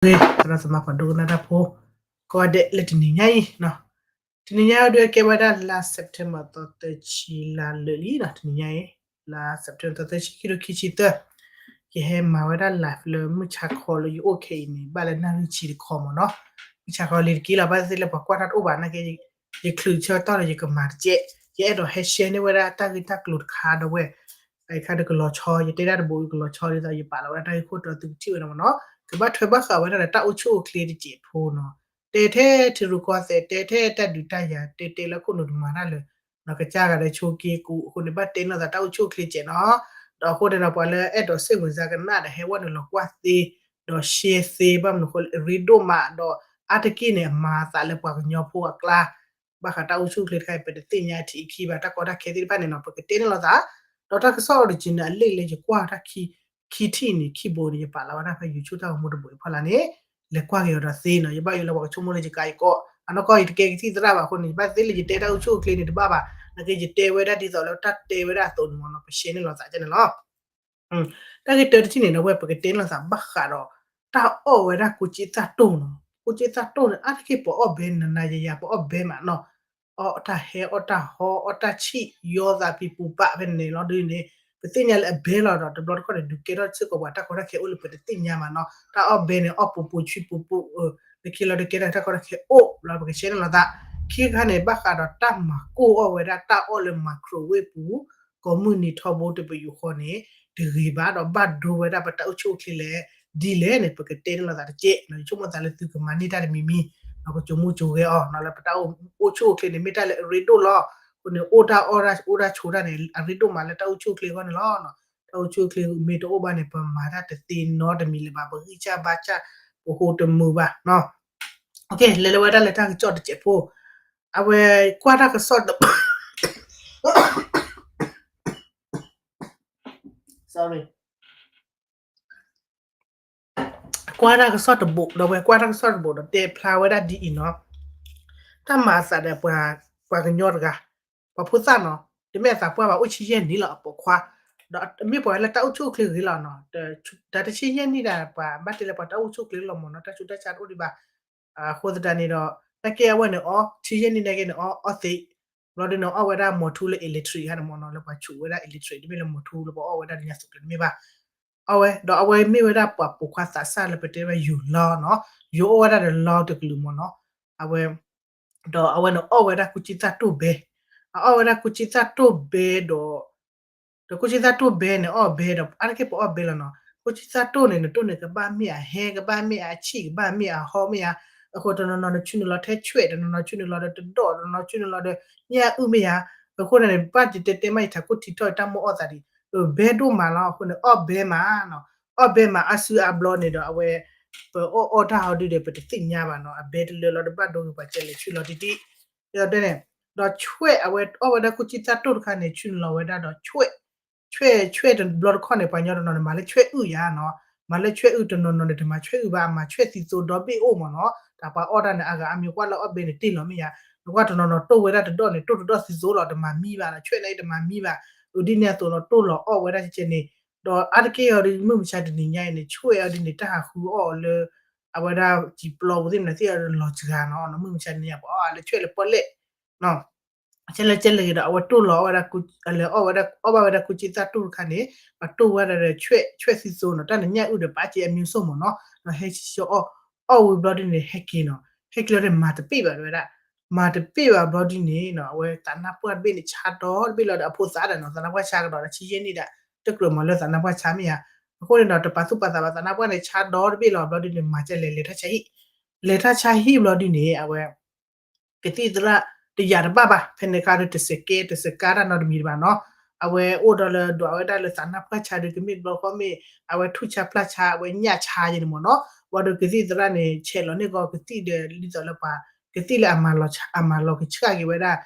ဂ့ၤ သရၣ်သမါပှၤဒိကနၣ်တၢ်ဖိ ကိးဂၤဒဲးလၢတနံၤညါအံၤ, တနံၤညါအံၤဒုးကဲဝဲဒၣ်လါ September သီသၢဆံလါလၢာ်လံနီၤ, တနံၤညါအံၤ လါ September သီသၢဆံ ခံထိခံဆံသၢ, ယဟဲမၤဝဲဒၣ် live လၢမုၢ်ဆါခီလၢယအိၣ်ခဲအံၤန့ၣ် ဘၣ်လၢနၣ်ရံၣ်ဆံတခီမ့ၢ်နီၤ, မုၢ်ဆါခီလံတက့ၢ်လီၤ, ဘၣ်သ့ၣ်သ့ၣ်လၢပှၤကွၢ်တၢ်တအိၣ်ဘၣ်နာ်က့ ယချုးဆၢကတီၢ်ဒီးယကမၤတကဲး, ယအဲၣ်ဒိးဟဲ share န့ၢ်ဝဲဒၣ်တၢ်ဂ့ၢ်တၢ်ကျိၤတခါဒီးဝဲ, အခါဒီးကလီၤဆီ ယတဲဒၣ်တဘိကလီၤဆီဒ်သိးယပာ်လီၤဝဲဒၣ်တၢ်ဂ့ၢ်ခိၣ်တီသုကထံၣ်ဝဲဒၣ်မ့ၢ်နီၤ, ကဘၣ်ထွဲဘၣ်ဃးဝဲဒၣ်ဒီးတၢ်အိၣ်ဆူၣ်အိၣ်ချ့တစဲးဖိနီၤ, တဲထဲထံရူၢ်ကီၢ်သဲး တဲထဲတၢ်ဒုးတၢ်ယၤ တဲတဲလၢခိၣ်နူာ်တမၤတၢ်လၢ နီၤ ကစၢ်ဂၤဒီးဆိက့ကူအဃိန့ၣ် ဘၣ်တဲလိာ်သးတၢ်အိၣ်ဆူၣ်အိၣ်ချ့စဲးနီၤ, ဒီးအဃိန့ၣ်ဒီးပှၤလၢအဲၣ်ဒိးစ့ၢ်မုၢ်စါကနၣ်ဒီးဟဲဝဲနုာ်လီၤကွၢ်သ့, ဒီး share သ့ ဘၣ်မနုၤအဃိလၢအရ့ဒိၣ်မးဒီး အါတက့ၢ်န့ၣ် အမၤအသးလၢပှၤကညီဖိအကျါ ဘၣ်ဃးတၢ်အိၣ်ဆူၣ်အိၣ်ချ့တခါအံၤ ပတသ့ၣ်ညါထံးအခံဘၣ် တၢ်ကီတၢ်ခဲသ့ၣ်တဖၣ်န့ၣ်နီၤ ပကတဲန့ၣ်လိာ်သး, ဒီးတၢ်ကစီၣ် original အလံာ်လၢယကွၢ်တၢ်ခံထံၣ်န့ၣ် ခံဘိန့ၣ် ယပာ်လီၤဝဲဒၣ်ဖဲ YouTube တၢ်ဂီၤမူတဘိအံၤဖီလာ်န့ၣ် လဲၤကွၢ်က့ၤအီၤဒီးသ့နီၤ, ယဘၣ်ယိၣ်လၢပှၤကဆိကမိၣ်လၢယကါယကီ, အနီၢ်ကီၢ်အံၤတကဲကသံၣ်သရၣ်ဘၣ်အဃိန့ၣ် ယဘၣ်သ့လၢယတဲတၢ်အိၣ်ဆူၣ်အိၣ်ချ့န့ၣ်တဘၣ်ဘၣ်, နာ်က့ယတဲဝဲဒၣ်ဒ်သိးလၢတၢ်တဲဝဲဒၣ်အသိးန့ၣ်မ့ၢ်နီၤ ပshareန့ၢ်လိာ်သးန့ၣ်လီၤ. တၢ်ဂ့ၢ်တၢတထံၣ်န့ၣ်ဒီး ဝဲပကတဲန့ၢ်လိာ်သးဘၣ်ဃးဒီး တၢ်အီၣ်ဝဲဒၣ်ကူစ့သၣ်တိၢ်နီၤ, ကူစ့သၣ်တိၢ်န့ၣ် အါတက့ၢ်ပအီၣ်ဘဲ နၤနၤယၤယၤ ပအီၣ်ဘဲမးနီၤ, အီၣ်တၢ်ဟဲ အီၣ်တၢ်ဟီ အီၣ်တၢ်ဆံၣ် ယီသးဖံးပူၤပာ်ဖဲန့ၣ်လီၤဒုးန့ၣ် ပသ့ၣ်ညါလၢအဘဲလီၤဒီး တဘျီတခီၣ်န့ၣ် ဒုးကဲထီၣ်စ့ၢ်ကီးပှၤတၢ်ကီတၢ်ခဲအိၣ်လၢပတသ့ၣ်ညါမးနီၤ, တၢ်အီၣ်ဘဲန့ၣ် အီၣ်ပူၤပူၤဆံပူၤပူၤ လၢခံလီၤဒုးကဲထီၣ်တၢ်ကီတၢ်ခဲအိၣ်လီၤ ပကshareန့ၢ်လိာ်သး, ခံခါန့ၣ် ဘၣ်ဃးဒီးတၢ်မၤကိၢ်အီၣ်ဝဲဒၣ်တၢ်အီၣ်လၢ microwave ပူၤ ကိးမုၢ်နံၤထီဘိတပယူာ်ဃီန့ၣ် တဂ့ၤဘၣ်ဒီးဘၣ်ဒိဝဲဒၣ်ပတၢ်အိၣ်ဆူၣ်အိၣ်ချ့လဲၣ် ဒ်လဲၣ်န့ၣ် ပကတဲန့ၢ်လိာ်သးတကဲးနီၤ, ယဆိကမိၣ်သးလၢသုကမၤန့ၢ်တၢ်တမံၤမံၤ ဒီးကစိာ်မူစိာ်ဂဲၤအီၤနီၤ လၢပတၢ်အိၣ်ဆူၣ်အိၣ်ချ့န့ၣ် မ့ၢ်တၢ်လၢအရ့ဒိၣ်လီၤ, အဃိန့ၣ် အိၣ်တၢ်အီၣ်တၢ်အိၣ်တၢ်ဆိးတၢ်န့ၣ် အရ့ဒိၣ်မးလၢတၢ်အိၣ်ဆူၣ်အိၣ်ချ့အဂီၢ်န့ၣ်လီၤ, တၢ်အိၣ်ဆူၣ်အိၣ်ချ့မ့ၢ်တအိၣ်ဘၣ်န့ၣ် ပမၤတၢ်တသ့နီတမံၤလၢၤဘၣ် ပဂံၢ်စၢ်ဘါစၢ် ပဟိတမုာ်ဘၣ်နီၤ, လဲၤလၢဝဲဒၣ်လၢတၢ်ကစီၣ်တစဲးဖိ, အဝဲကွၢ်တၢ်ကစီၣ်တ sorry ကွၢ်တၢ်ကစီၣ်တဘိး ဒီးဝဲကွၢ်တၢ်ကစီၣ်တဘိးဒီးတဲဖျါဝဲဒၣ်ဒ်အံၤနီၤ, တၢ်မၤအသးဒီးပှၤကညီတဂၤ ပှၤဖိသၣ်နီၤ, တမ့ၢ်အသးပှၢ်ဘၣ် အိၣ်ဆံယဲၢ်နံၣ်လီၤ အပိာ်ခွါ, ဒီးမ့ၢ်ပှၤလၢတၢ်အိၣ်ဆူၣ်အိၣ်ချ့ဂ့ၤလီၤနီၤ, တၢ်တဆံယဲၢ်နံၣ်ဒၣ် ပှၤဘၣ်တဲလၢပှၤတၢ်အိၣ်ဆူၣ်အိၣ်ချ့လီၤမ့ၢ်နီၤ, တၢ်ဆူးတၢ်ဆါတအိၣ်ဒံးဘၣ်, အဃိသတးန့ၣ်ဒီး တၢ်ကဲအဝဲန့ၣ်အီ ဆံယဲၢ်နံၣ်နာ်က့န့ၣ် အီအီသံး ဘျီဒုးန့ၣ် အီၣ်ဝဲဒၣ်မီၤထူလၢ electric ခါန့ၣ်မ့ၢ်နီၤ, လၢပှၤဆူးဝဲဒၣ် electric တမ့ၢ်လၢမီၤထူလၢပှၤအီၣ်ဝဲဒၣ်လၢညါသုးကျဲတမ့ၢ်ဘၣ်, အီၣ်ဝဲ ဒီးအဝဲမ့ၢ်ဝဲဒၣ်ပှၤပိာ်ခွါသးစၢ်လၢပတဲဝဲယိၤလီၤနီၤ, ယိၤအိၣ်ဝဲဒၣ်ဒီးလီတကလုာ်မ့ၢ်နီၤ, အဝဲ ဒီးအဝဲန့ၣ်အီၣ်ဝဲဒၣ်ကူစံသၣ်တိၢ်ဘဲ, အအီၣ်ဝဲဒၣ်ကူစံသၣ်တိၢ်ဘဲဒီး ဒီးကူစံသၣ်တိၢ်ဘဲန့ၣ် အီၣ်ဘဲဒီး အါတက့ၢ်ပအီၣ်ဘဲလီၤနီၤ, ကူစံသၣ်တိၢ်န့ၣ် နတိၢ်န့ၣ် ကဘၣ်မ့ၢ်အဟဲ ကဘၣ်မ့ၢ်အဆံၣ် ကဘၣ်မ့ၢ်အဟီမ့ၢ်ဧါ, အဃိတနီၤနီၤနဆူနုာ်လီၤထဲဆွဲၣ် တနီၤနီၤဆူနုာ်လီၤဒီးတဒီၣ် တနီၤနီၤဆူနုာ်လီၤဒီးညၣ်အုၣ်မ့ၢ်ဧါ, အဃိန့ၣ် ဘၣ်ယတဲတဲမးယထးခိၣ်ထံထီၣ်တၢ်မိၣ်အီၣ်သးဒံး, ဘဲဒိၣ်မးလီၤ အဃိန့ၣ် အီၣ်ဘဲမးနီၤ, အီၣ်ဘဲမးအါစုအါဘျီန့ၣ်ဒီး အဝဲ ပအီၣ်အီၣ်တၢ်ဟီဒုဒီး ပတသ့ၣ်ညါဘၣ်နီၤ, အဘဲတလၢလီၤဒီးဘၣ်ဒိဂ့ၤပှၤကလဲၤဆူလီၤတံၢ်တံၢ်, ဒီးဆွဲၣ် အဝဲအီၣ်ဝဲဒၣ်ကူစံသၣ်တိၢ်တခါန့ၣ် ဆူနုာ်လီၤဝဲဒၣ်ဒီးဆွဲၣ် ဆွဲၣ် ဆွဲၣ်တဘျီတခီၣ်န့ၣ် ပှၤကညီတနီၤန့ၣ် မၤလၢဆွဲၣ်အုၣ်ယၤနီၤ, မၤလၢဆွဲၣ်အုၣ် တနီၤနီၤန့ၣ် တမၤဆွဲၣ်အုၣ်ဘၣ် အမၤဆွဲၣ်သံသိဒီဘ့ၣ်အိၣ်မ့ၢ်နီၤ, တၢ်ပှၤအီၣ်တၢ်န့ၣ် အါဂၤအါမံၤကွၢ်လၢအီၣ်ဘဲန့ၣ်တ့ၢ်လီၤမ့ၢ်ယၤ, နကွၢ်တနီၤနီၤတိၢ်ဝဲဒၣ်တဒီၣ်န့ၣ် တိၢ်တဒီၣ်သံသိလီၤ တမၤမံဘၣ်နီၤ, ဆွဲၣ်န့ၣ်တမၤမံဘၣ်, အဒ်န့ၣ်အသိးနီၤ တိၢ်လီၤအီၣ်ဝဲဒၣ်ကဲန့ၣ်, ဒီးအါတက့ၢ်အီၤဒ်မုၢ်မဆါတနံၤညါအံၤန့ၣ် ဆွဲၣ်အီၤဒ်န့ၣ် တၢ်ဟးဃုအီၣ်အီၤလၢ အဝဲဒၣ်စံာ်ပျီပူၤသ့ၣ်မနုၤသ့ၣ်အီၤလီၤစှၤနီၤ, မုၢ်မဆါတနံၤညါပှၤအီၣ်လၢဆွဲၣ်လၢပီၣ်လဲၣ် ကဲလၢကဲလၢာ်ဂ့ၤဒီး အဝဲတိၢ်လီၤအီၣ်ဝဲဒၣ် လဲၤအီၣ်ဝဲဒၣ် အီၣ်ဘၣ်ဝဲဒၣ်ကူစံသၣ်တိၢ်တခါန့ၣ် ပတိၢ်ဝဲဒၣ်ဒီးဆွဲၣ် ဆွဲၣ်သံသိနီၤ, တၢ်န့ၣ်ညၣ်အုၣ်ဒီးပာ်စ့အမံၤစိၣ်မ့ၢ်နီၤ, ဒီးဟဲဆှီအီၣ် အီၣ်ဝံၤဘျီဒ်န့ၣ် ဟဲက့ၤနီၤ, ဟဲက့ၤလီၤဒီးမၤတပ့ၣ်ဘၣ်ဝဲဒၣ်, မၤတပ့ၣ်ဘၣ်ဘျီဒ်န့ၣ်နီၤ အဝဲသးနါပှၢ်တဘ့ၣ်န့ၣ် ဆါဒီတဘ့ၣ်လီၤဒီးအဖိသၣ်ဒီးနီၤ, သးနါပှၢ်ဆါကဒီးဒီးဆံယဲၢ်နံၣ်ဒီး တကြၢးမၤလၢသးနါပှၢ်ဆါမ့ၢ်ဧါ, အဃိန့ၣ်ဒီး တပာ်သူၣ်ပာ်သးဘၣ် သးနါပှၢ်န့ၣ် ဆါဒီတဘ့ၣ်လီၤဘျီဒ်န့ၣ် မၤကဲလဲၣ် လဲၤထၢၣ်ဆါဟံၣ်, လဲၤထၢၣ်ဆါဟံၣ်ဘျီဒ်န့ၣ် အဝဲ ကသံၣ်သရၣ် တယာ်တဘၣ်ဘၣ် ဖဲန့ၣ်ခါဒီး တစဲးကဲ တစဲးကါတၢ်နီတမံၤတဘၣ်နီၤ, အဝဲအိၣ်ဒီးလၢဒွးဝဲဒၣ်လၢသးနါပှၢ်ဆါဒီး ကမ့ၢ်တဘျီဃီမ့ၢ် အဝဲထူၣ်ဆါဖျၢၣ်ဆါ အဝဲညၣ်ဆါယဲန့ၣ်မ့ၢ်နီၤ, ဘၣ်ဒီးကသံၣ်သရၣ်န့ၣ် ဆဲးလီၤန့ၢ်ကီးကသံၣ်ဒီး ဒ်သိးလၢပှၤ ကသံၣ်လၢအမၤလီၤကဆှၣ်က့ၤဝဲဒၣ်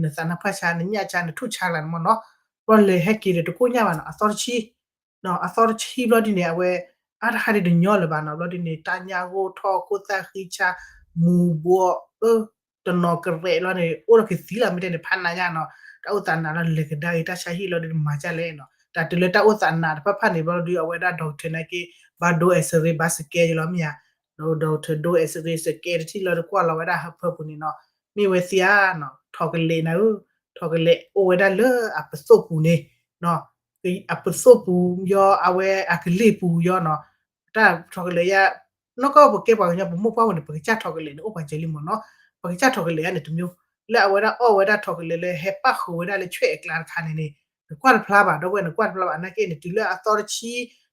နသးနါပှၢ်ဆါ နညၣ်ဆါ နထူၣ်ဆါကျါန့ၣ်မ့ၢ်နီၤ, ဘၣ်လဲၤဟဲက့ၤဒီးတကိၢ်ညၣ်ဘၣ်နီၤ အသီတဆံ အသီတဆံဘျီဒ်န့ၣ် အဝဲ အါတဟါဒ်တညီလၢၤဘၣ်နီၤ, ဘျီဒ်န့ၣ် တၢ်ညၣ်ဂိၢ်ထီၣ် ခိၣ်သၣ်ဃံဆါ မူၤဘှီး အၢ တနီၤကရဲးလီၤန့ၣ် အိၣ်လီၤကသံလီၤ မ့ၢ်တဲန့ၣ် ဖးနးညါနီၤ, တၢ်အိၣ်သးနးလီၤ လဲၤကဒါက့ၤတၢ်ဆါဟံၣ်လီၤဒ်န့ၣ် မၤကဲလဲၣ်နီၤ, တၢ်တုၤလၢတၢ်အိၣ်သးနးတဖၣ်ဖၣ်န့ၣ် ဘျီဒ်အဝဲဒၣ် doctor နာ်က့ ဘၣ်ဒိ X-ray ဘၣ် scan ယလီၤမ့ၢ်ဧါ, ဒီး doctor ဒိ X-ray scan တထံၣ်လီၤဒီးကွၢ်လီၤဝဲဒၣ်ဟၢဖၢပူၤန့ၣ်နီၤ, မ့ၢ်ဝဲသ့ဧါနီၤ, ထိးကလဲာ်နၤဧၢ, ထိးကလဲာ်အိၣ်ဝဲဒၣ်လၢအပသိၣ်ပူၤန့ၣ်, အပသိၣ်ပူၤယီ အဝဲအကလ့ၢ်ပူၤယီနီၤ, တၢ်ထိးကလဲာ်ယါ နီၢ်ကီၢ်ပကဲပှၤကညီပမိၢ်ပှၢ်ပူၤန့ၣ် ပကစၢ်ထိးကလဲာ်န့ၣ် အိၣ်ပှၤစၢၤလံမ့ၢ်နီၤ, ပကစၢ်ထိးကလဲာ်န့ၣ်တမျိုး, လၢအဝဲဒၣ်အီၣ်ဝဲဒၣ်ထိးကလဲာ်လၢဟဲပၣ်ဃုာ်ဝဲဒၣ်လၢဆွဲၣ်အကျါတခါန့ၣ်န့ၣ်, နကွၢ်တဖျါဘၣ် ဒီပုၢ်ဝဲၢ် နကွၢ်တဖျါဘၣ် နာ်က့န့ၣ် တုၤလၢအသီတဆံ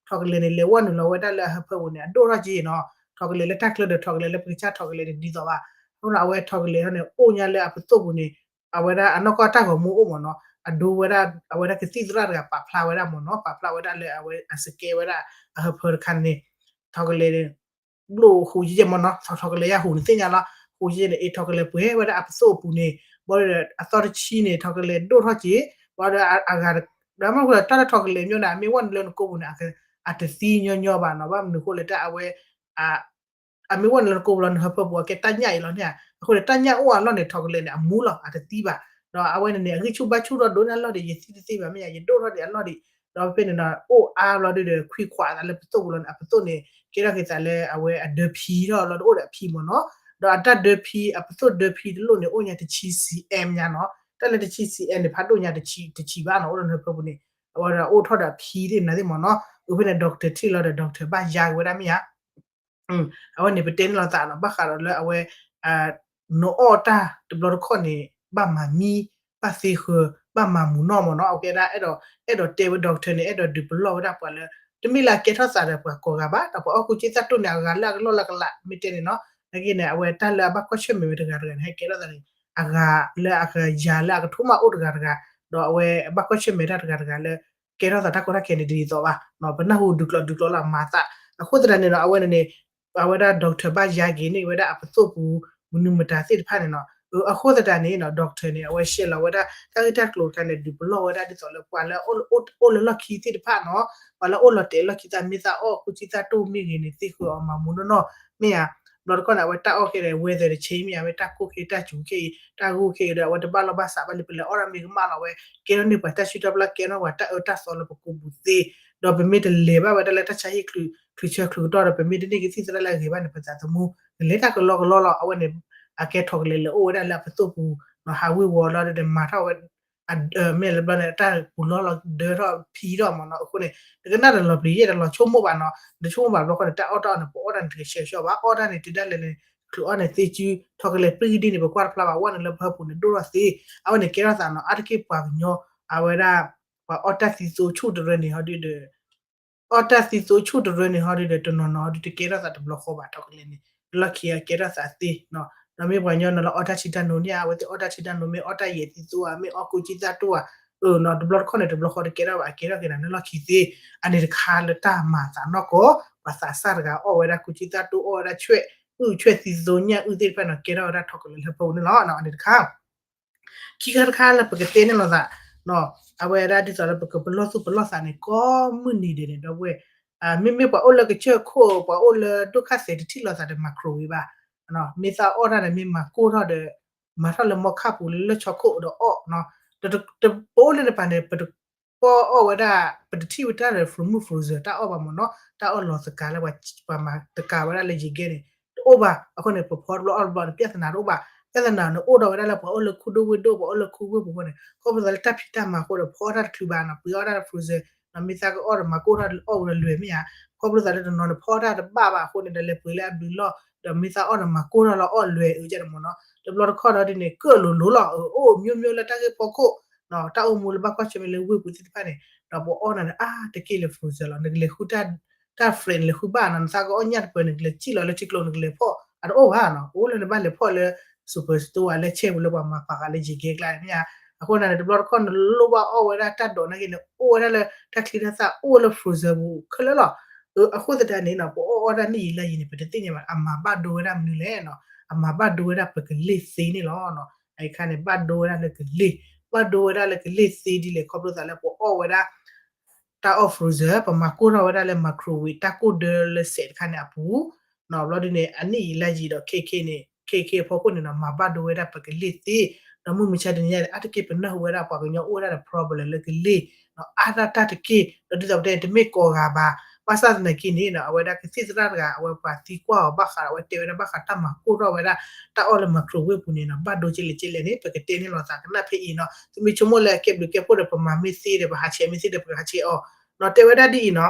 ထိးကလဲာ်န့ၣ် လဲၤဝဲနုာ်လီၤဝဲဒၣ်လၢအဟၢဖၢပူၤန့ၣ် အဒိၣ်ထီၣ်က့နီၤ, ထိးကလဲာ်လၢတၢ်ချၢဒီးထိးကလဲာ်လၢပကစၢ်ထိးကလဲာ်န့ၣ် ဒ်သိးဘၣ်, အဃိန့ၣ် အဝဲထိးကလဲာ်န့ၣ် အိၣ်ညါလၢအပသိၣ်ပူၤန့ၣ်, အဝဲဒၣ်အနီၢ်ကီၢ်တၢ်ဂီၤမူအိၣ်မ့ၢ်နီၤ, အဒိဝဲဒၣ် အဝဲဒၣ်ကသံၣ်သရၣ်တဂၤပာ်ဖျါဝဲဒၣ်မ့ၢ်နီၤ, ပာ်ဖျါဝဲဒၣ်လၢအဝဲအ scan ဝဲဒၣ်အဟၢဖၢတခါန့ၣ်, ထိးကလဲာ် ဘျိၣ်ဟူးယဲၢ်မ့ၢ်နီၤ, ထိးကလဲာ်ယါဟူးန့ၣ်သ့ၣ်ညါလီၤ, ဟူးယဲၢ်န့ၣ် အ့ ထိးကလဲာ်ပှဲၤဝဲဒၣ်အပသိၣ်အပူၤန့ၣ်, ဘၣ်ဒီးအသီတဆံန့ၣ် ထိးကလဲာ်ဒိၣ်ထီၣ်က့, ဘၣ်ဒီးအဂၤ ဒီးမ့ၢ်တၢ်လၢထိးကလဲာ်မ့ၢ်န့ၣ် အမ့ၢ်ဝဲနုာ်လၢနကိးပူၤန့ၣ် အတသံညီညီဘၣ်နီၤ, ဘၣ်မနုၤအဃိလဲၣ် တၢ်အဝဲ အမ့ၢ်ဝဲနုာ်လၢနကိးပူၤလီၤ နဟၢဖၢပူၤအကဲတၢ်ညၣ်အံၤလီၤန့ၣ်, အဃိန့ၣ် တၢ်ညၣ်အိၣ်အလီၢ်န့ၣ် ထိးကလဲာ်န့ၣ် အမူလီၤ အတသံဘၣ်, ဒီးအဝဲန့ၣ်န့ၣ် အဂံၢ်ဆူၣ်ဘါဆူၣ်ထီၣ်ဒိၣ်န့ၢ်အလီၢ်ဒီး ယသံတသ့ဘၣ် မ့ၢ်ယၤ ယဒိၣ်ထီၣ်ဒံးအလီၢ်ဒံး, ဒီးဖဲန့ၣ်ဒီး အိၣ်အါဘျီဒုဒီး ခွံခွးသးလၢပသိၣ်ပူၤလီၤန့ၣ် အပသိၣ်န့ၣ် ကဲထီၣ်က့ၤသးလၢအဝဲအဒၢဖံထီၣ်လီၤဒီးအိၣ်ဒီးအဖံမ့ၢ်နီၤ, ဒီးအတၢ်ဒၢဖံ အပသိၣ်ဒၢဖံတလိၣ်န့ၣ် အိၣ်ညါတဆံ cm ညါနီၤ, တၢ်လၢတဆံ cm န့ၣ် ဖးဒိၣ်ညါတဆံ တဆံဘၣ်နီၤ, အိၣ်လၢနဟၢဖၢပူၤန့ၣ် အဝဲဒီးအိၣ်ထီၣ်ဒီးအဖံသ့ၣ်မနုၤသ့ၣ်မ့ၢ်နီၤ, အဃိဖဲန့ၣ် doctor ထံၣ်လီၤဒီး doctor ဘၣ်ယါက့ၤဝဲဒၣ်မ့ၢ်ဧါ အဝဲန့ၣ် ပတဲန့ၢ်လိာ်သးနီၤ ဘၣ်ဃးဒီးလၢအဝဲ နအီၣ်တၢ်တဘျီတခီၣ်န့ၣ် ဘၣ်မၤမံ, ဘၣ်သ့ဃၢၤ, ဘၣ်မၤမူနီၢ်မ့ၢ်နီၤ, အဝဲဒၣ်အဲၣ်ဒိး အဲၣ်ဒိးတဲဝဲ doctor န့ၣ် အဲၣ်ဒိးဒုးပလီၢ်ဝဲဒၣ်ပှၤလၢ တမ့ၢ်လၢအကဲထီၣ်သးဒီးပှၤကိးဂၤဘၣ်, ဒီးပှၤအီၣ်ကူစ့သၣ်တိၢ်န့ၣ် အဂၤလၢအကလီၢ်လၢအကလး မ့ၢ်တဲန့ၣ်နီၤ, နာ်က့န့ၣ် အဝဲတၢ်လၢအဘၣ်ကွၢ်ဆၢၣ်မဲာ်ဝဲတဂၤတဂၤန့ၣ် ဟဲကဲထီၣ်သးန့ၣ် အဂၤလၢအကယၤလၢအကထိမးအိၣ်တဂၤတဂၤ, ဒီးအဝဲအဘၣ်ကွၢ်ဆၢၣ်မဲာ်တၢ်တဂၤတဂၤလၢ ကဲထီၣ်သးတၢ်ကီတၢ်ခဲန့ၣ် တဒ်သိးဘၣ်, ပနၢ်ဟူဒုးကျိးဒုးကျိးလၢအမၤသး, အဃိသတးန့ၣ်ဒီး အဝဲန့ၣ်န့ၣ် အဝဲဒၣ် doctor ဘၣ်ယါက့ၤန့ၢ်ဝဲဒၣ်အပသိၣ်ပူၤ မနုၤမတၤသ့ၣ်တဖၣ်န့ၣ်နီၤ, အဃိသတးန့ၣ်နီၤ doctor န့ၣ် အဝဲရှဲလီၤဝဲဒၣ် တၢ်ဂ့ၢ်တၢ်ကျိၤတခါန့ၣ် ဒုးပလီၢ်ဝဲဒၣ်ဒ်သိးလၢပှၤလၢ အိၣ်လၢလီၢ်ခံသ့ၣ်တဖၣ်နီၤ, ပှၤလၢအိၣ်လီၤတဲာ်လီၢ်ခံသ့ၣ် မ့ၢ်သးအီၣ်ကူစ့သၣ်တိၢ်မ့ၢ်ဂ့ၤန့ၣ် သ့ဃၢၤအီၤမၤမူနီၢ်နီၢ်, မ့ၢ်ဧါ, ဘျီတခီၣ်န့ၣ် အဝဲတၢ်အီၣ်ခဲဒီး weather တဆ့မ့ၢ်ဧါ, မ့ၢ်တၢ်ကိၢ်ခဲတၢ်စူၤခဲအံၤ တၢ်ဂိၢ်ခဲအံၤဒီး အဝဲတဘၣ်လီၢ်ဘၣ်စးဘၣ်လံ ပလဲၤအီၣ်ဒၣ်မ့ၢ်ကမၣ်လီၤဝဲ ကဲထီၣ်န့ၢ်ပှၤတၢ်ဆၢတၢ်ပျီ ကဲထီၣ်ပှၤတၢ်အၢတၢ်သီလၢပကိာ်ပူၤသ့, ဒီးပမ့ၢ်တလဲၤဘၣ်ဝဲဒၣ်လၢတၢ်ဆါဟံၣ်ချုးဆၢချုးကတီၢ်ဒီး ပမ့ၢ်တန့ၢ်ကသံၣ်သရၣ်လၢအဂ့ၤဘၣ်န့ၣ် ပသးသမူ ကလဲၤတၢ်ကလီကလီလီၤ, အဝဲန့ၣ် အကဲထိးကလဲာ်လၢအိၣ်ဝဲဒၣ်လၢအပသိၣ်ပူၤ, ဟးဝ့ၤဝီၤလီၤဒီးမၤထီၣ်ဝဲ မ့ၢ်လၢဘျီန့ၣ် တၢ်ပူၤလီၢ်လီၤဒၢထီၣ်ဖံထီၣ်မ့ၢ်နီၤ, အဃိန့ၣ် နကနၣ်တလီၤပျံၤယဲၢ်တလီၤဆိကမိၣ်ဘၣ်နီၤ, နဆိကမိၣ်ဘၣ်ဘျီဃီန့ၣ် တၢ်အီၣ်တၢ်အီန့ၣ် ပအီၣ်တၢ်န့ၣ် တကဆှဲကဆှီဘၣ်, အီၣ်တၢ်န့ၣ် တုၤဒၣ်လဲာ်န့ၣ် ချုးအီၣ်န့ၣ်သ့စု ထိးကလဲာ်ပြံကဒံန့ၣ် ပကွၢ်တဖျါဘၣ် ဝဲန့ၣ်လၢပဟၢပူၤန့ၣ် ဒိၣ်ထီၣ်သ့, အဝဲန့ၣ်ကဲထီၣ်သးနီၤ, အါတက့ၢ်ပှၤကညီ အဝဲဒၣ် ပှၤအီၣ်တၢ်သံသိဆူၣ်တရၢန့ၣ်ဟီဒုဒီး အီၣ်တၢ်သံသိဆူၣ်တရၢန့ၣ်ဟီဒုဒီး တနီၤနီၤဟီဒုတကဲထီၣ်သးတဘျီဃီဘၣ် ထိးကလဲာ်န့ၣ်, လီၢ်ခံအကဲထီၣ်သးသ့, ဒီးမ့ၢ်ပှၤကညီနီၤလၢအီၣ်တၢ်ထံတၢ်နိန့ၣ် အဝဲသ့ၣ်အီၣ်တၢ်ထံတၢ်နိ မ့ၢ်အီၣ်တၢ်ယဲၢ်သံသိဧါ မ့ၢ်အီၣ်ကူစ့သၣ်တိၢ်ဧါ, အၢနီၤ တဘျီတခီၣ်န့ၣ် တဘျီဃီတကဲထီၣ်ဘၣ် အကဲထီၣ်က့ၤနၤလၢလီၢ်ခံသ့, အန့ၣ်တခါလၢတၢ်မၤသးနီၢ်ကီၢ်, ပှၤသးစၢ်တဂၤအီၣ်ဝဲဒၣ်ကူစ့သၣ်တိၢ် အီၣ်ဝဲဒၣ်ဆွဲၣ် အုၣ်ဆွဲၣ်သံသိညၣ်အုၣ်သ့ၣ်တဖၣ်နီၤ ကဲထီၣ်ဝဲဒၣ်ထိးကလဲာ်လၢဟၢဖၢပူၤန့ၣ်လီၤ, အန့ၣ်တခါ ခံခါတခါလၢပကတဲန့ၣ်လိာ်သး, အဝဲဒၣ်ဒ်သိးလၢပကပလီၢ်သူၣ်ပလီၢ်သးန့ၣ် ကိးမုၢ်နံၤဒဲးန့ၣ် ဒီပုၢ်ဝဲၢ်, မ့မ့ၢ်ပှၤအိၣ်လၢကစၢၢ်ခိၣ် ပှၤအိၣ်လၢဒိၣ်ခါသဲးတထံၣ်လိာ်သးဒီး microwave ဘၣ်, မ့ၢ်သးအီၣ်တၢ်န့ၣ် မ့ၢ်မၤကိၢ်ထီၣ်ဒီး မၤထီၣ်လၢမီခါပူၤလၢလၢဆီခိၣ်ဒီးအီၣ်, ပအိၣ်လၢနပၤန့ၣ် ပတ ပအီၣ်ဝဲဒၣ် ပတထံၣ်ဝဲတၢ်ဒီး frozen တၢ်အီၣ်ဘၣ်မ့ၢ်နီၤ, တၢ်အီၣ်လီၤသကၤလၢပှၤမၤသကၤဝဲဒၣ်လၢယံၤကဲန့ၣ် တအိၣ်ဘၣ်, အဃိန့ၣ် ပဖီတဘျီအီၣ်တဘျီန့ၣ် ပြဿနာတအိၣ်ဘၣ်, ပြဿနာန့ၣ်အိၣ်ဒီးဝဲဒၣ်လၢပှၤအိၣ်လၢခူဒိၣ်ဝ့ၢ်ဒိၣ် ပှၤအိၣ်လၢခူဝ့ၢ်ပူၤအဃိန့ၣ် ခီဖျိသးလၢတၢ်ဖံးတၢ်မၤအဃိဒီး ဖီအီၣ်တၢ်တချုးဘၣ်နီၤ, ပှ့ၤအီၣ်တၢ်လၢ frozen နီၤ, မ့ၢ်သးကအီၣ်ဒီးမၤကိၢ်ထီၣ်အီၣ်ဝဲဒီးလွဲၢ်မ့ၢ်ဧါ, ခီဖျိသးလၢတနီၤန့ၣ် ဖီအီၣ်တၢ်တဘၣ်ဘၣ်အဃိန့ၣ် ဒီးလဲၤပှ့ၤလၢအဘျုးလီၢ် ဒီးမ့ၢ်သးအီၣ်ဒီးမၤကိၢ်ထီၣ်လီၤအီၣ်လွဲၢ်အုးကဲန့ၣ်မ့ၢ်နီၤ, တဘျီတခီၣ်ဒီးဒ်န့ၣ် ကၢၣ်လိၤလိၤလီၤ, အိၣ်မျိုးမျိုးလၢတၢ်ဂ့ၢ်ဖီခိၣ် တၢ်အိၣ်မူလၢဘၣ်ကွၢ်ဆၢၣ်မဲာ်လၢဝ့ၢ်ပူၤသ့ၣ်တဖၣ်န့ၣ် ဒီးပအီၣ်နၤဒီးအါတက့ၢ်လၢ frozen လီၤ, နကလဲၤဃုတၢ် fridge နလဲၤဃုဘၣ်နီၤ, နသးကအီၣ်ညၣ်တပၢၤ နကလဲၤစံၣ်လီၤလၢထံကျိနကလဲၤဖီၣ် အတအိၣ်ဘၣ်နီၤ, အိၣ်လၢနဘၣ်လဲၤဖီၣ်လၢ superstore လၢဆဲပူၤလၢပှၤမၤပာ်ဃာ်လၢယံၤကဲကျါန့ၣ်မ့ၢ်ဧါ, အဃိန့ၣ် တဘျီတခီၣ်နလိၣ်ဘၣ်အီၣ်ဝဲဒၣ်တၢ်ဒိးနာ်က့န့ၣ် အိၣ်ဝဲဒၣ်လၢတၢ်ချံတၢ်သၣ်အိၣ်လၢ frozen ပူၤခဲလၢာ်လီၤ, အဃိသတးန့ၣ်နီၤ ပအီၣ်အီၣ်ဒၣ်နံၣ်ယံာ်လါယံာ်န့ၣ် ပတသ့ၣ်ညါဘၣ် အမၤဘၣ်ဒိဝဲဒၣ်မနုၤလဲၣ်နီၤ, အမၤဘၣ်ဒိဝဲဒၣ်ပကလ့ၢ်သ့န့ၣ်လီၤ, အခါန့ၣ် ဘၣ်ဒိဝဲဒၣ်လၢကလ့ၢ်, ဘၣ်ဒိဝဲဒၣ်လၢကလ့ၢ်သ့ဒ်လဲၣ် ခီဖျိသးလၢပအီၣ်ဝဲဒၣ် တၢ်အီၣ် frozen ပမၤကိၢ်ထီၣ်ဝဲဒၣ်လၢ microwave တၢ်ကိၢ်ဒၢလၢစဲးတခါန့ၣ်အပူၤ, ဘျီဒ်န့ၣ် အနံၣ်ယံာ်လါယံာ်ဒီး ခဲခဲန့ၣ် ခဲခဲ အဖီခိၣ်န့ၣ်နီၤ မၤဘၣ်ဒိဝဲဒၣ်ပကလ့ၢ်သ့, ဒီးမုၢ်မဆါတနံၤညါန့ၣ် အါတက့ၢ်ပနၢ်ဟူဝဲဒၣ်ပှၤကညီအိၣ်ဝဲဒၣ်ဒီး problem လၢကလ့ၢ်, အါဒၣ်တၢ်တက့ၢ်, ဒီးဒ်သိးပတဲန့ၣ် တမ့ၢ်ကိးဂၤဘၣ် ဘၣ်ဆၣ်သနာ်က့န့ၣ်နီၤ အဝဲဒၣ်ကသံၣ်သရၣ်တဂၤ အဝဲပှၤသံကွၢ်အီၤဘၣ်ဃး အဝဲတဲဝဲဒၣ်ဘၣ်ဃးတၢ်မၤကိၢ်ထီၣ်ဝဲဒၣ် တၢ်အီၣ်လၢ microwave ပူၤန့ၣ်နီၤ ဘၣ်ဒိကဲလဲၣ်ကဲလဲၣ်န့ၣ် ပကတဲန့ၢ်လိာ်သးကနၣ်ဖဲအံၤနီၤ. သုမ့ၢ်ဆိကမိၣ်လၢအကဲဘျုးကဲဖှိၣ်ဒီး ပမၤမ့ၢ်သ့ဒီး ပဟးဆဲးမ့ၢ်သ့ဒီး ပကဟးဆဲးအီၤနီၤ. တဲဝဲဒၣ်ဒ်အံၤနီၤ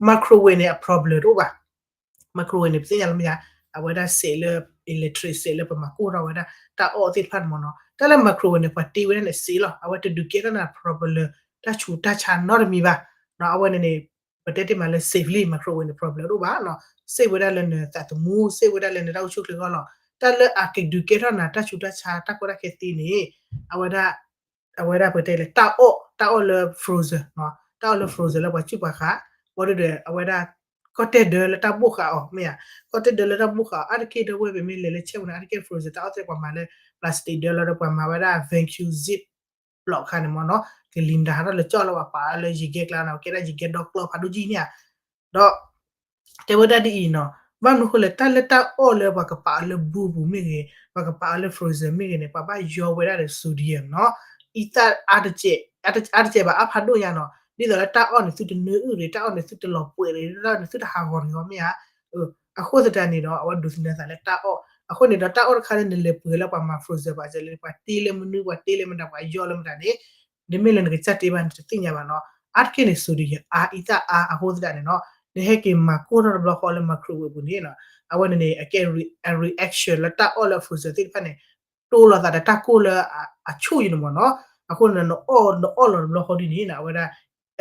microwave န့ၣ် အ problem တအိၣ်ဘၣ်. microwave န့ၣ် ပသ့ၣ်ညါလၢမ့ၢ်ဧါ, အဝဲဒၣ်စဲးလၢ electric စဲးလၢပမၤကိၢ်ထီၣ်ဝဲဒၣ် တၢ်အီၣ်သ့ၣ်တဖၣ်န့ၣ်မ့ၢ်နီၤ. တၢ်လၢ microwave န့ၣ် ပှၤတ့ဝဲဒၣ်န့ၣ်စဲးလီၤ. အဝဲတဒုးကဲထီၣ်နၤ problem တၢ်ဆူးတၢ်ဆါနီတမံၤဘၣ်. အဝဲန့ၣ်န့ၣ် ပတဲတ့ၢ်မးလၢ safely microwave န့ၣ် problem တအိၣ်ဘၣ်နီၤ. စဲးဝဲဒၣ်လၢနသးသမူ စဲးဝဲဒၣ်လၢနတၢ်အိၣ်ဆူၣ်အိၣ်ချ့အဂီၢ်လီၤ. တၢ်လၢအကဒုးကဲထီၣ်နၤ တၢ်ဆူးတၢ်ဆါ တၢ်ကီတၢ်ခဲသ့န့ၣ် အဝဲဒၣ် အဝဲဒၣ်ပတဲလၢ တၢ်အီၣ် တၢ်အီၣ်လၢ frozen နီၤ, တၢ်အီၣ်လၢ frozen လၢပှၤစုၣ်ပှၤဃာ် ဘၣ်ဒီး အဝဲဒၣ် ကီၢ်တဲၣ်ဒၢလၢတၢ်ဘိၣ်ဃာ်အီၤ မ့ၢ်ဧါ, ကီၢ်တဲၣ်ဒၢလၢတၢ်ဘိၣ်ဃာ်အီၤ အါတက့ၢ်ဒီပုၢ်ဝဲၢ်ပမ့ၢ်လဲၤလၢဆဲးပူၤန့ၣ် အါတက့ၢ် frozen တၢ်အီၣ်သ့ၣ်ပှၤမၤလၢ plastic ဒၢလီၤဒီးပှၤမၤဝဲဒၣ် vacuum zip ဘျီခါန့ၣ်မ့ၢ်နီၤ, ကလံၤမတၤဟးထီၣ်လၢကၠီၣ်လၢပှၤပာ်လၢယံၤကဲကျါနီၤ, ကဲဒၣ်ယံၤကဲဒီကျီဖးဒိၣ်ကံန့ၣ်ဧါ, ဒီး တဲဝဲဒၣ်ဒ်အံၤနီၤ, ဘၣ်မနုၤဃိလဲၣ် တၢ်လၢတၢ်အီၣ်လၢပှၤကပာ်အီၤလၢဘူပူၤမ့ၢ်ဂ့ၤ, ပှၤကပာ်အီၤလၢ frozen မ့ၢ်ဂ့ၤန့ၣ် ပှၤဘၣ်ယီဝဲဒၣ်ဒီး sodium နီၤ, အံသၣ်အါတစဲး, အါတစဲးဘၣ်အါဖးဒိၣ်ညါနီၤ, ဒ်သိးလၢတၢ်အီၣ်န့ၣ်သုတနၢအုၣ်ရ့ၤ, တၢ်အီၣ်န့ၣ်သုတလီၤပှဲၤရ့ၤ, တၢ်အီၣ်န့ၣ်သုတဟးဂီၤတဂ့ၤမ့ၢ်ဧါ, အဃိသတးန့ၣ်ဒီး အဝဲဒိးသန့ၤသးလၢတၢ်အီၣ်, အဃိန့ၣ်ဒီးတၢ်အီၣ်တခါလၢနလဲၤပှ့ၤလၢပှၤမၤ frozen ပှၤစဲးလၢပှၤတ့လၢမနုၤ ပှၤတ့လၢမတၤ ပှၤယီလၢမတၤန့ၣ် နမ့ၢ်လၢနကစၢ်တ့ဘၣ်န့ၣ် တသ့ၣ်ညါဘၣ်နီၤ, အါတက့ၢ်န့ၣ် sodium အါ အံသၣ်အါ အဃိသတးန့ၣ်နီၤ, နဟဲက့ၤမၤကိၢ်ထီၣ်တဘျီဃီလၢ microwave ပူၤန့ၣ်နီၤ, အဝဲန့ၣ်န့ၣ် အကဲ reaction လၢတၢ်အီၣ်လၢ frozen သ့ၣ်တဖၣ်န့ၣ် တိၢ်လိာ်သးဒီးတၢ်ကိၢ်လၢအဆူၣ်ယံၤန့ၣ်မ့ၢ်နီၤ, အဃိန့ၣ် နအီၣ်နအီၣ်လီၤတဘျီဃီဒ်န့ၣ်နီၤ, အဝဲဒၣ်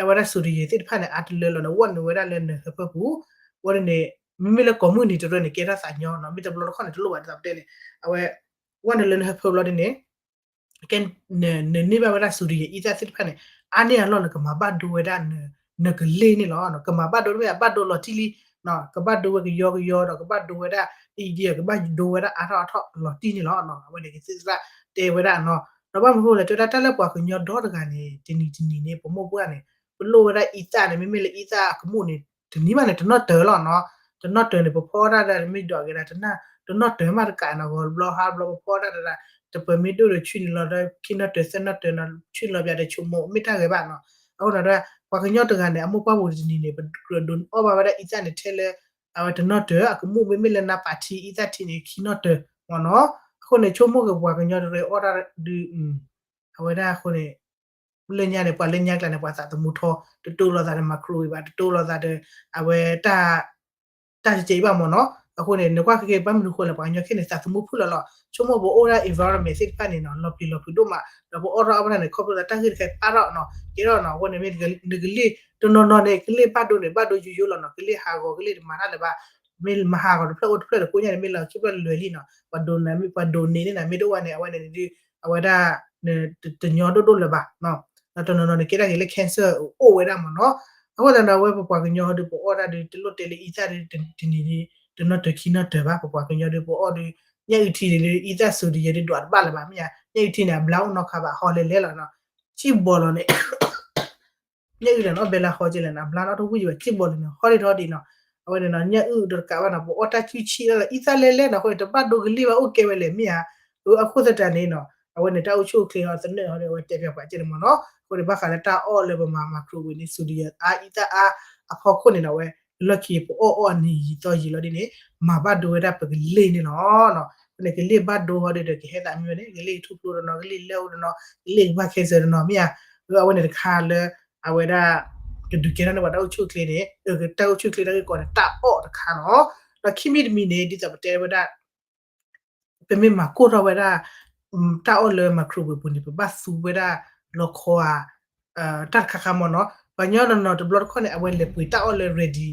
အဝဲဒၣ် sodium သ့ၣ်တဖၣ်န့ၣ် အါတလၢလီၤန့ၣ် ဝဲနုာ်ဝဲဒၣ်လၢနဟၢဖၢပူၤ, ဝဲန့ၣ်န့ၣ် မ့မ့ၢ်လၢကိးမုၢ်နံၤတရၢန့ၣ် ကဲထီၣ်သးညီနီၤ, မ့ၢ်တဘျီတခီၣ်န့ၣ်တလိၣ်ဘၣ်ဒ်သိးပတဲန့ၣ်, အဝဲ ဝဲနုာ်လၢနဟၢဖၢဘျီဒ်န့ၣ် ကဲ နန့ၢ်ဘၣ်ဝဲဒၣ် sodium အံသၣ်သ့ၣ်တဖၣ်န့ၣ် အါန့ၢ်အလီၢ်န့ၣ် ကမၤဘၣ်ဒိဝဲဒၣ် နကလ့ၢ်န့ၣ်လီၤ. ကမၤဘၣ်ဒိတမ့ၢ် ဘၣ်ဒိလီၤတံၢ်လံ, ကဘၣ်ဒိဝဲကယီကယီဒီး ကဘၣ်ဒိဝဲဒၣ် အံၤ ကဘၣ်ဒိဝဲဒၣ်အါထီၣ်အါထီၣ်လီၤတံၢ်န့ၣ်လီၤ. အဝဲန့ၣ်ကသံၣ်သရၣ်တဲဝဲဒၣ်နီၤ, ဒီးဘၣ်မနုၤဃိလဲၣ် တဲဝဲဒၣ်တၢ်လၢပှၤကညီဒီတဂၤန့ၣ် တနံၤတနံၤန့ၣ် ပမိၢ်ပှၢ်န့ၣ် ပလိၣ်ဝဲဒၣ်အံသၣ်န့ၣ် မ့မ့ၢ်လၢအံသၣ်အကမူၣ်န့ၣ် တနံၤမးန့ၣ် တနီၣ်တၢၤလီၤနီၤ, တနီၣ်တၢၤန့ၣ် ပဖီအီၣ်တၢ်ဒီးမ့ၢ်ဒိးက့ၤဒၣ် တနီၣ်တၢၤမးတကးနီၤ, ဂီၤတဘျီဟါတဘျီ ပဖီအီၣ်တၢ်ဒီး တပၢၤမ့ၢ်ဒိၣ်ဒီး ဆူၣ်န့ၣ်လီၤဒီး ခံနီၣ်တၢၤသၢနီၣ်တၢၤနီၤ, ဆူၣ်န့ၣ်လီၤပၠးဒီး ဆိကမိၣ်မ့ၢ်တၢ်ဂဲၤဘၣ်နီၤ. အဃိနီၤဒီး ပှၤကညီတဂၤန့ၣ် အမိၢ်ပှၢ်ပူၤတနံၤန့ၣ် ပကြၢးဒိးအီၣ်ဘၣ်ဝဲဒၣ်အံသၣ်န့ၣ်ထဲလၢ အဝဲတနီၣ်တၢၤ အကမူၣ် မ့မ့ၢ်လၢနါပာ်ထံအံသၣ်ထံန့ၣ် ခံနီၣ်တၢၤမ့ၢ်နီၤ. အဃိန့ၣ် ဆိကမိၣ်က့ၤပှၤကညီတရၢအီၣ်တၢ်ဒုး အဝဲဒၣ်အဃိန့ၣ် လၢညါန့ၣ် ပှၤလၢညါကျါန့ၣ် ပှၤသးသမူထီ တတိၢ်လိာ်သးဒီး microwave ဘၣ် တတိၢ်လိာ်သးဒီး အဝဲတၢ် တၢ်ကဲအံၤဘၣ်မ့ၢ်နီၤ. အဃိန့ၣ် နကွၢ်ခဲက့ၤ ဘၣ်မနုၤဃိလဲၣ် ပှၤကညီခဲန့ၣ် သးသမူဖုၣ်လီၤလီၤ. ဆိကမိၣ်ပအိၣ်ဒၣ် environment သ့ၣ်တဖၣ်န့ၣ်နီၤ လီၤပျံၤလီၤဖုးဒိၣ်မး ဒီးပအီၣ်ထီၣ်အီၣ်ဘၣ်တၢ်န့ၣ် ခီဖျိလၢတၢ်ဂ့ၢ်တခါအံၤပာ်ထီၣ်နီၤ ကဲထီၣ်နီၤ. အဃိန့ၣ်မ့ၢ်နကလ့ၢ် တနီၤနီၤန့ၣ် ကလ့ၢ်ဘၣ်ဒိန့ၣ် ဘၣ်ဒိယိယိလီၤနီၤ. ကလ့ၢ်ဟးဂီၤ ကလ့ၢ်တမၤတၢ်လၢၤဘၣ်. မ့ၢ်မၤဟးဂီၤတဖျၢၣ်အိၣ်တဖျၢၣ်ဒီး ကိးညါန့ၣ် မ့ၢ်လီၤခံဖျၢၣ်လွဲၤလံနီၤ. ပှၤဒိးန့ၢ် ပှၤဒိးန့ၢ်န့ၣ်နၤ မ့ၢ်တအိၣ်ဘၣ်န့ၣ် အဝဲန့ၣ်ဒုး အဝဲဒၣ် တညီဒိၣ်ဒိၣ်လၢၤဘၣ်နီၤ. ဒီးတနီၤနီၤန့ၣ် ကဲဒၣ်က့ၤလၢ cancer အိၣ်ဝဲဒၣ်မ့ၢ်နီၤ. အဃိသတးဒီး အဝဲပပှၤကညီဒီး ပအီၣ်ဒၣ်ဒီး တလိၣ်တဲလၢအံသၣ်ဒီး တနံၤဒီး တနီၣ်တၢၤခံနီၣ်တၢၤဘၣ်. ပပှၤကညီဒီး ပအီၣ်ဒီး ညၣ်အုၣ်ထံန့ၣ်ဒီး အံသၣ် sodium ဒီး ဒွးတဘၣ်လၢၤဘၣ် မ့ၢ်ဧါ. ညၣ်အုၣ်ထံန့ၣ် အဘျါအိၣ်နီတခါဘၣ် ဟီလဲၤလဲၤလီၤနီၤ. ကံၣ်ဘီလီၤန့ၣ် ညၣ်အုၣ်လီၤန့ၣ် အီၣ်ဘဲလၢဟီကဲလဲၣ်န့ၣ် အဘျါန့ၣ် အီၣ်တဝံၣ်ယံၤဘၣ် ကံၣ်ဘီလီၤန့ၣ် ဟီဒံးထီၣ်ဒံးနီၤ. အဝဲန့ၣ်နီၤ ညၣ်အုၣ်တကးဘၣ်နီၤ ပအီၣ်တၢ်ကူၣ်ဆံၣ်လၢ အံသၣ်လဲၤလဲၤနီၤ အဃိန့ၣ် တဘၣ်ဒိကလ့ၢ်ဘၣ်အိၣ်ကဲဝဲလဲၣ် မ့ၢ်ဧါ. အဃိသတးန့ၣ်နီၤ အဝဲန့ၣ် တၢ်အိၣ်ဆူၣ်အိၣ်ချ့ဟီ သနၢၣ်ဟီဒီး အဝဲတဲဖျါပှၤကဲန့ၣ်မ့ၢ်နီၤ. အဃိန့ၣ် ဘၣ်ဃးလၢတၢ်အီၣ်လၢပမၤ microwave န့ၣ် sodium အါ အံသၣ်အါ အဖီခိၣ်န့ၣ်နီၤ အဝဲ လီၢ်ခံပအီၣ်အီၣ်အနံၤယံာ်သီယံာ်လီၤဒ်န့ၣ် မၤဘၣ်ဒိဝဲဒၣ်ပကလ့ၢ်န့ၣ်လီၤ. အဃိန့ၣ် ကလ့ၢ်ဘၣ်ဒိဟီဒီး ကဟဲသးမံဝဲန့ၣ် ကလ့ၢ်ကထူၣ်ဖျိတနီၤ ကလ့ၢ်လဲၢ်အိၣ်တနီၤ ကလ့ၢ်ကဘၣ် cancer တနီၤ မ့ၢ်ဧါ. အဝဲန့ၣ်တခါလၢ အဝဲဒၣ် ကဒုးကဲထီၣ်န့ၢ်ပှၤတၢ်အိၣ်ဆူၣ်အိၣ်ချ့န့ၣ် တၢ်အိၣ်ဆူၣ်အိၣ်ချ့တၢ်ဂ့ၢ်ကီန့ၣ် တၢ်အီၣ်တခါလီၤ. ဒီးခံမံၤတမံၤန့ၣ် ဒ်သိးပတဲဝဲဒၣ် ပမ့ၢ်မၤကိၢ်ထီၣ်ဝဲဒၣ် တၢ်အီၣ်လၢ microwave ပူၤန့ၣ် ပဘၣ်သူဝဲဒၣ်လီခီဧါ တၢ်တခါခါမ့ၢ်နီၤ. ပှၤကညီနီၤနီၤတဘျီတခီၣ်န့ၣ် အဝဲလဲၤပှ့ၤတၢ်အီၣ်လၢ ready,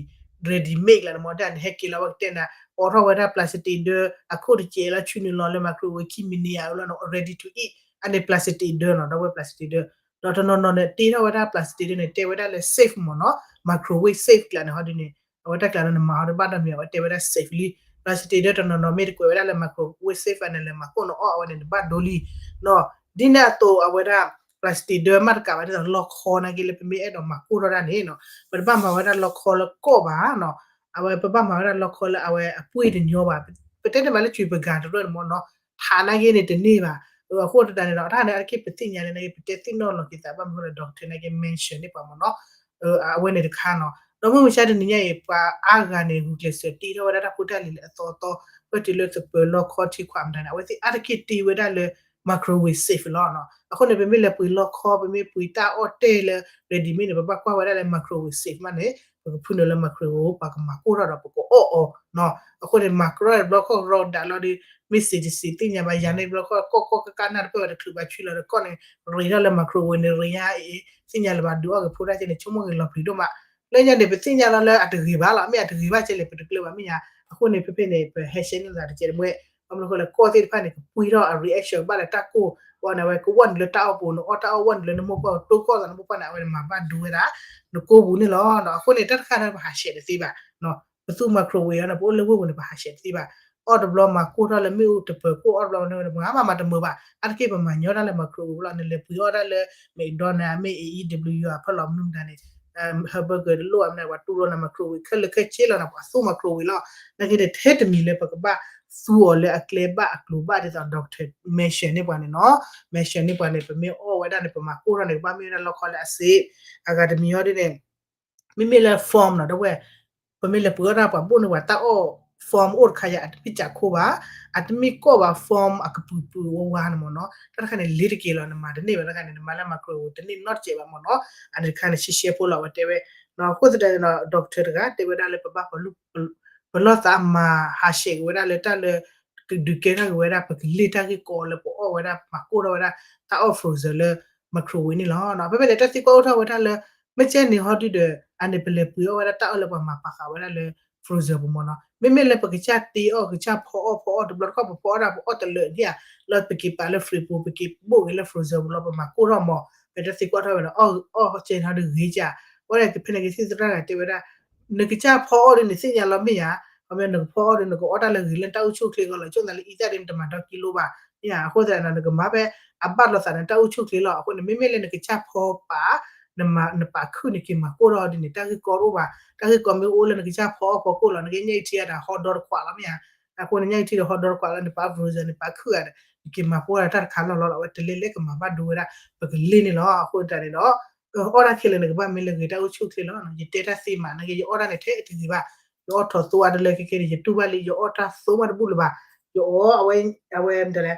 ready made လၢနမ့ၢ်ဒၣ်နဟဲက့ၤလီၤ ဝဲကတဲနၤ အိးထီၣ်ဝဲဒၣ် plastic ဒၢ အခိၣ်တစဲးလီၤ ဆူနုာ်လီၤလၢ microwave ခံမံးနံးဧါလီၤ ready to eat အန့ၣ် plastic ဒၢနီၤ ဒီးဝဲ plastic ဒၢ ဒီးတနီၤနီၤန့ၣ် တ့ထီၣ်ဝဲဒၣ် plastic ဒၢန့ၣ် တဲဝဲဒၣ်လၢ safe မ့ၢ်နီၤ microwave safe ကျါန့ၣ်ဟီဒ်န့ၣ် အဝဲတၢ်ကျါန့ၣ် နမၤဟီဒ်ဘၣ်ဒီးမ့ၢ် အဝဲတဲဝဲဒၣ် safe လံ plastic ဒၢတနီၤနီၤမ့ၢ်တကွဲးဝဲဒၣ်လၢ microwave safe န့ၣ် လဲၤမၤကိၢ်နအီၣ်အဝဲန့ၣ် နဘၣ်ဒိလံနီၤ ဒ်န့ၣ်အသိးအဝဲဒၣ် plastic ဒၢမ့ၢ်တကးဘၣ်ဒ်သိးလီခီနာ်က့လၢပမ့ၢ်အဲၣ်ဒိးမၤကိၢ်ထီၣ်ဒၣ်န့ၣ်နီၤ ပတဘၣ်မၤဝဲဒၣ်လီခီလၢကီၢ်ဘၣ်နီၤ အဝဲပဘၣ်မၤဝဲဒၣ်လီခီလၢအဝဲအပှ့ၢ်တညီဘၣ် ပတဲတ့ၢ်မးလၢစှၤပဂၤတရၢၣ်န့ၣ်မ့ၢ်နီၤ ထးနာ်က့န့ၣ်တန့ၢ်ဘၣ် အဃိသတးန့ၣ်ဒီး တၢ်န့ၣ်အါတက့ၢ်ပသ့ၣ်ညါန့ၣ်နာ်က့ ပတဲသ့ၣ်နီၣ်လီၤက့ၤသးဘၣ်မနုၤဃိလၢ doctor နာ်က့ mention န့ၢ်ပှၤမ့ၢ်နီၤ အဝဲန့ၣ်တခါနီၤ ဒီးမုၢ်မဆါတနံၤညါအံၤ ပှၤအါဂၤန့ၣ် ဂုာ်ကျဲးစၢးတ့ထီၣ်ဝဲဒၣ်တၢ်ဖိတၢ်လံၤလၢအသီအသီ ဖဲတုၤလၢသပၢၤလီခီထံခွးမတၤန့ၣ် အဝဲသ့ၣ်အါတက့ၢ်တ့ဝဲဒၣ်လၢ microwave safe လီၤ. အဃိန့ၣ် ပမ့ၢ်လဲၤပှ့ၤလီခီ ပမ့ၢ်ပှ့ၤတၢ်အီၣ်တဲလၢ ready made န့ၣ် ပဘၣ်ကွၢ်ဝဲဒၣ်လၢ microwave safe မးန့ၣ် ပကဖုနုာ်လၢ microwave ပှၤကမၤကိၢ်ထီၣ်ဒီးပကအီၣ်အီၤ. အဃိန့ၣ် မၤကရီတဘျီခီၣ်ရီဒၣ်လီၤဒီး မ့ၢ်စံးတစံးသ့ၣ်ညါဘၣ်ယၤန့ၣ် တဘျီခီၣ်ကီၢ်ကီၢ်ကကနၣ်တပၢၢ်ဝဲတချုးဘၣ်ဆံလီၤဒီးကီၢ်န့ၣ် ရ့ထီၣ်လၢ microwave န့ၣ် ရ့ညါအံၤ သ့ၣ်ညါလၢၤဘၣ်ဒုးအီၣ်က့ၤဖိတၢ်ကဲန့ၣ် ဆိကမိၣ်ဂ့ၤလီၤပျံၤဒိၣ်မး လၢညါန့ၣ် ပသ့ၣ်ညါလီၤလၢအတဂ့ၤဘၣ်လီၤ မ့ၢ်အတဂ့ၤဘၣ်ကဲလဲၣ် ပတကျၢၤဘၣ်မ့ၢ်ညါ အဃိန့ၣ် ဖဲဖဲန့ၣ် ပဟဲရှဲန့ၢ်သးတကဲးတမှဲ ဘၣ်မနုၤဃိလဲၣ် ကီၢ်သ့ၣ်တဖၣ်န့ၣ် ကပှံထီၣ်အ reaction ဘၣ်လၢတၢ်ကိၢ် ဘၣ်န့ၣ် အဝဲကဝဲနုာ်လၢတၢ်အီၣ်ပူၤ နအီၣ်တၢ်အီၣ်ဝဲနုာ်လၢနမိၢ်ပှၢ်တိၢ်ကီၢ်သးနမိၢ်ပှၢ်န့ၣ် အဝဲန့ၣ်မၤဘၣ်ဒိဝဲဒၣ် နကိၢ်ပူၤန့ၣ်လီၤ. အဃိန့ၣ် တၢ်တခါန့ၣ် ပဟးဆှဲးတသ့ဘၣ် ပသူ microwave အီၤန့ၣ် ပအိၣ်လၢဝ့ၢ်ပူၤန့ၣ် ပဟးဆှဲးတသ့ဘၣ် အီၣ်တဘျီမၤကိၢ်ထီၣ်လၢမ့ၣ်အူတပၢၤကိၢ်အီၣ်တဘျီန့ၣ် ပှၤမၤမၤတမုာ်ဘၣ် အါတက့ၢ်ပမၤညီတၢ်လၢ microwave လီၤ နလဲၤပှ့ၤအီၣ်ဒၣ်လၢ McDonald မ့ၢ် A E W အဖၢလီၤမနုၤမတၤန့ၣ် hamburger တလိၣ်အမနုၤ ပှၤတူၢ်လီၤနၤ microwave ခဲလၢာ်ခဲဆ့လီၤနၤ ပှၤသူ microwave လီၤ နာ်က့န့ၣ် ထဲတမံၤလၢပကဘၣ်သူအီၤလၢအကျဲဘၣ်အကျိၤဘၣ်ဒ်သိး doctor mention န့ၢ်ပှၤန့ၣ်နီၤ mention န့ၢ်ပှၤန့ၣ် ပမ့ၢ်အီၣ်ဝဲဒၣ်န့ၣ် ပမၤကိၢ်ထီၣ်န့ၣ် ကဘၣ်မ့ၢ်ဝဲဒၣ်လီခီလၢအစ့ အဂၤတမံၤအီၤဒ်န့ၣ် မ့မ့ၢ်လၢ foam နီၤ ဒီပုၢ်ဝဲၢ် ပမ့ၢ်လဲၤပှ့ၤအီၣ်တၢ်ပှၤဘိၣ်န့ၢ်ပှၤတၢ်အီၣ် foam အိၣ်တခါယၤ အတမ့ၢ်ကးခိၣ်ဘၣ် အတမ့ၢ်ကီၢ်ဘၣ် foam အကပုာ်ပုာ်ဝါဝါန့ၣ်မ့ၢ်နီၤ တၢ်တခါန့ၣ် လ့ၤတက့ၤလီၤ နမၤတန့ၢ်ဘၣ်တခါန့ၣ် နမၤလၢ microwave တန့ၢ်နီတစဲးဘၣ်မ့ၢ်နီၤ အန့ၣ်တခါန့ၣ် ရှဲရှဲဖိလီၤ အဝဲတဲဝဲ အဃိသတးန့ၣ် doctor တဂၤတဲဝဲဒၣ်လၢပဘၣ် ပလီၢ်သးမၤဟးဆှဲးက့ၤဝဲဒၣ်လၢတၢ်လၢ ဒုးကဲထီၣ်က့ၤဝဲဒၣ် ပကလ့ၢ်တၢ်ဂ့ၢ်ကီလၢပအီၣ်ဝဲဒၣ် မၤကိၢ်ထီၣ်ဝဲဒၣ် တၢ်အီၣ် frozen လၢ microwave န့ၣ်လီၤ. ဖဲဖဲန့ၣ် တၢ်သံကွၢ်အိၣ်ထီၣ်ဝဲဒၣ်လၢ မ့ၢ်ကဲန့ၣ်ဟီဒုဒီး အန့ၣ်ပလဲၤပှ့ၤအီၣ်ဝဲဒၣ်တၢ်အီၣ်လၢပှၤမၤပာ်ဃာ်ဝဲဒၣ်လၢ frozen ပူၤမ့ၢ်နီၤ မ့မ့ၢ်လၢပကစၢ်တ့အီၣ် ကစၢ်ဖီအီၣ်ဖီအီၣ်တဘျီတခီၣ် ပဖီအီၣ်ဒၣ် ပအီၣ်တလၢာ်ဒံးဧါ လၢပက့ၤပာ်လၢ fridge ပူၤ ပက့ၤဘိၣ်က့ၤလၢ frozen ပူၤလီၤ ပမၤကိၢ်ထီၣ်မ့ၢ် ဖဲတၢ်သံကွၢ်ထီၣ်ဝဲန့ၣ် အီၣ်ကဲန့ၣ်ဟီဒုဂ့ၤကၢ် အဃိန့ၣ် ကဖဲန့ၣ်ကသံၣ်သရၣ်ဂၤတဲဝဲဒၣ် နကစၢ်ဖီအီၣ်ဒ်န့ၣ် သ့ၣ်ညါလီၤမ့ၢ်ဧါ, ခီဖျိနကဖီအီၣ်ဒီး နကအီၣ်တၢ်လၢဂ့ၤလၢနတၢ်အိၣ်ဆူၣ်အိၣ်ချ့အဂီၢ်လီၤ. ဆိကမိၣ်သးလၢအံသၣ်ဒ်န့ၣ် တမၤဒီကံလိဘၣ်, မ့ၢ်ဧါ. အဃိသတးန့ၣ် နကမၤဖဲအဘၣ်လိာ်သးန့ၣ် တၢ်အိၣ်ဆူၣ်အိၣ်ချ့လီၤ. အဃိန့ၣ် မ့မ့ၢ်လၢနကစၢ်ဖီပာ် နပာ်ခုၣ်န့ၣ် က့ၤမၤကိၢ်ထီၣ်ဒ်န့ၣ် တၢ်ဂ့ၢ်ကီတအိၣ်ဘၣ်. တၢ်ဂ့ၢ်ကီမ့ၢ်အိၣ်လၢနကစၢ်ဖီအီၣ်ဖီကိၢ်လီၤ, နကညၣ်အံၤထံအီၤဒီးဟီဒီတခွးလီၤ မ့ၢ်ဧါ. အဃိန့ၣ် ညၣ်အံၤထံဒီးဟီဒီတခွးလီၤ နပာ် frozen နပာ်ခုၣ်ဂၤဒီး နက့ၤမၤကိၢ်ဝဲဒၣ်တၢ်တခါလီၢ်လီၢ်လီၤ. အဝဲတလ့ၢ်လၢကမၤဘၣ်ဒိဝဲဒၣ် ပကလ့ၢ်န့ၣ်လီၤ. အဃိသတးန့ၣ်ဒီး အီၣ်တၢ်ခဲလၢာ်န့ၣ် ကဘၣ်မ့ၢ်လၢဂ့ၤတၢ်အိၣ်ဆူၣ်အိၣ်ချ့လီၤ. ယတဲတၢ်သ့မး နာ်က့ ယအီၣ်တၢ်န့ၣ်ထဲတဂ့ၤဘၣ်. ယအီၣ်ထီၣ်သိအါတလၢခဲကဲန့ၣ် ယတူၢ်ဘၣ်လံ ယအီၣ်တၢ်သိမးတဘူၣ်လၢၤဘၣ်. ယအီၣ်အဝဲ အဝဲမတၤလဲၣ် ယ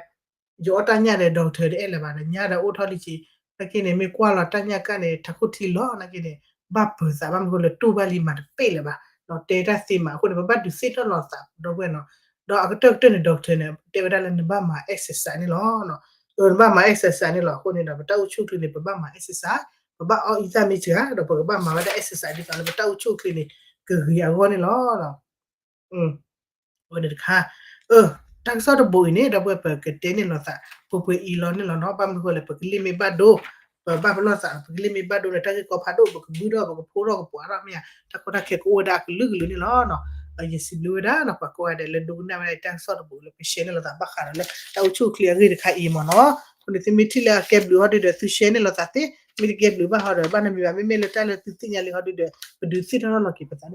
အီၣ်တၢ်ညၣ်ဒီး doctor တအဲၣ်လၢၤဘၣ်ဒီး ညၣ်ဒီးအိၣ်ထီၣ်လံက့ၤ. နာ်က့န့ၣ် မ့ၢ်ကွၢ်လီၤတၢ်ညၣ်ကၣ်န့ၣ် ထးခိၣ်ထံလီၤ. နာ်က့န့ၣ် ဘၣ်ပၢၤသးဘၣ်မနုၤဃိလၢတူၢ်ဘၣ်လံမးတပ့ၢ်လၢၤဘၣ်. ဒီးတဲတၢ်သ့မး အဃိန့ၣ် ပဘၣ်ဒုးသ့ၣ်နီၣ်လီၤသးဒီပုၢ်ဝဲၢ်နီၤ. ဒီးအကတၢၢ်ကတၢၢ်န့ၣ် doctor န့ၣ် တဲဝဲဒၣ်လၢနဘၣ်မၤ exercise န့ၣ်လီၤ. နဘၣ်မၤ exercise န့ၣ်လီၤ. အဃိန့ၣ်ဒီး ပတၢ်အိၣ်ဆူၣ်အိၣ်ချ့န့ၣ် ပဘၣ်မၤ exercise, ပဘၣ်အီၣ်အံသၣ်မ့ၢ်စှၤ ဒီးပကဘၣ်မၤဝဲဒၣ် exercise ဒ်သိးလၢပတၢ်အိၣ်ဆူၣ်အိၣ်ချ့န့ၣ် ကဂ့ၤအဂီၢ်န့ၣ်လီၤ. အဝဲန့ၣ်တခါ တၢ်ကစီၣ်တဘိအံၤန့ၣ် ဒီပုၢ်ဝဲၢ် ပကတဲန့ၢ်လိာ်သး ပှဲၤပှဲၤအံၤလီၤန့ၣ်လီၤနီၤ. ဘၣ်မနုၤဃိလဲၣ် ပကလ့ၢ်မ့ၢ်ဘၣ်ဒိ ပဘၣ်ပလီၢ်သး ပကလ့ၢ်မ့ၢ်ဘၣ်ဒိန့ၣ် တၢ်ဂ့ၢ်ကီဖးဒိၣ် ပကဘုၣ်ထီၣ် ပကဖိထီၣ် ကပှၤထီၣ် မ့ၢ်ဧါ. တၢ်ကီတၢ်ခဲကအိၣ်ဝဲဒၣ်အကလုာ်ကလုာ်န့ၣ်လီၤ. ယစံးဘျုးဝဲဒၣ်နီၤ ပှၤကိးဂၤဒဲးလၢဒိကနၣ်ဝဲဒၣ် တၢ်ကစီၣ်တဘိလၢပ share န့ၢ်လိာ်သးဘၣ်ဃးဒီးလၢ တၢ်အိၣ်ဆူၣ်အိၣ်ချ့အဂ့ၢ်တခါအံၤမ့ၢ်နီၤ. အဃိန့ၣ် သုမ့ၢ်ထံၣ်လၢအကဲဘျုးဟီဒုဒီး သု share န့ၢ်လိာ်သးသ့, မ့ၢ်တကဲဘျုးဘၣ်ဟီဒီး ဘၣ်နမံၤဘၣ် မ့မ့ၢ်လၢတၢ်လၢသုသ့ၣ်ညါလံဟီဒုဒီး ပဒုးသ့ၣ်နီၣ်ထီၣ်လီၤက့ၤပသး